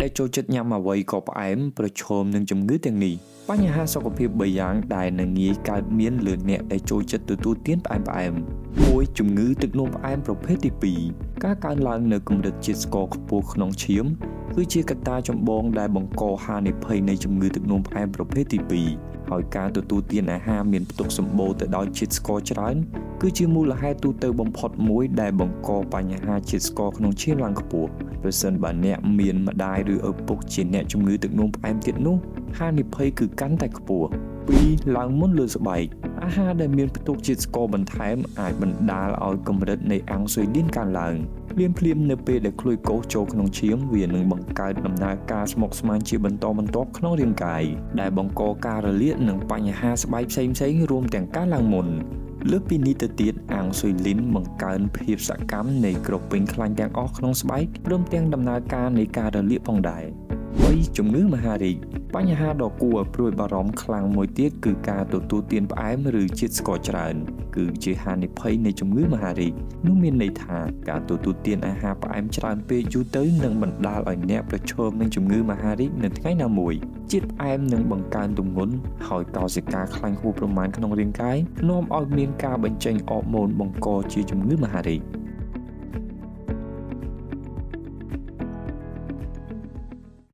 ដែលចូលចិត្តញ៉ាំអ្វីក៏ផ្អែមប្រឈមនឹងជំងឺទាំងនេះបញ្ហាសុខភាព3យ៉ាងដែលនឹងងាយកើតមានលើអ្នកដែលចូលចិត្តទទួលទានផ្អែមៗ1ជំងឺទឹកនោមផ្អែមប្រភេទទី2ការកើនឡើងនៅកម្រិតជាតិស្ករខ្ពស់ក្នុងឈាមគឺជាកត្តាចម្បងដែលបង្កហានិភ័យនៃជំងឺទឹកនោមផ្អែមប្រភេទទី2ហើយការទទួលទានអាហារមានផ្ទុកសម្បូរទៅដោយជាតិស្ករច្រើនគឺជាមូលហេតុទូទៅបំផុតមួយដែលបង្កបញ្ហាជាតិស្ករក្នុងឈាមឡើងខ្ពស់ប្រសិនបើអ្នកមានម្ដាយឬឪពុកជាអ្នកជំងឺទឹកនោមផ្អែមទៀតនោះហានិភ័យគឺកាន់តែខ្ពស់2ឡើងមុនលើស្បែកអាហារដែលមានផ្ទុកជាតិស្ករបន្ថែមអាចបណ្ដាលឲ្យកម្រិតនៃអាំងស៊ុយលីនកើនឡើងភ្លាមៗនៅពេលដែលក្លុយកូសចូលក្នុងឈាមវានឹងបង្កើតដំណើរការស្មុគស្មាញជាបន្តបន្ទាប់ក្នុងរាងកាយដែលបង្កការរលាកនិងបញ្ហាស្បែកផ្សេងៗរួមទាំងការឡើងមុនលើសពីនេះទៅទៀតអាំងស៊ុយលីនបង្កើនភាពសកម្មនៃក្រពេញខ្លាញ់ទាំងអស់ក្នុងស្បែកព្រមទាំងដំណើរការនៃការរលាកផងដែរ3ជំងឺមហារីកបញ្ហាដ៏គួរឲ្យព្រួយបារម្ភខ្លាំងមួយទៀតគឺការទទួលទានផ្អែមឬជាតិស្ករច្រើនគឺជាហានិភ័យនៃជំងឺមហារីកនោះមានន័យថាការទទួលទានអាហារផ្អែមច្រើនពេកយូរទៅនឹងបណ្ដាលឲ្យអ្នកប្រឈមនឹងជំងឺមហារីកនៅថ្ងៃណាមួយជាតិផ្អែមនឹងបង្កើនទម្ងន់ហើយកោសិកាខ្លាញ់ហួសប្រមាណក្នុងរាងកាយនាំឲ្យមានការបញ្ចេញអរម៉ូនបង្កជាជំងឺមហារីក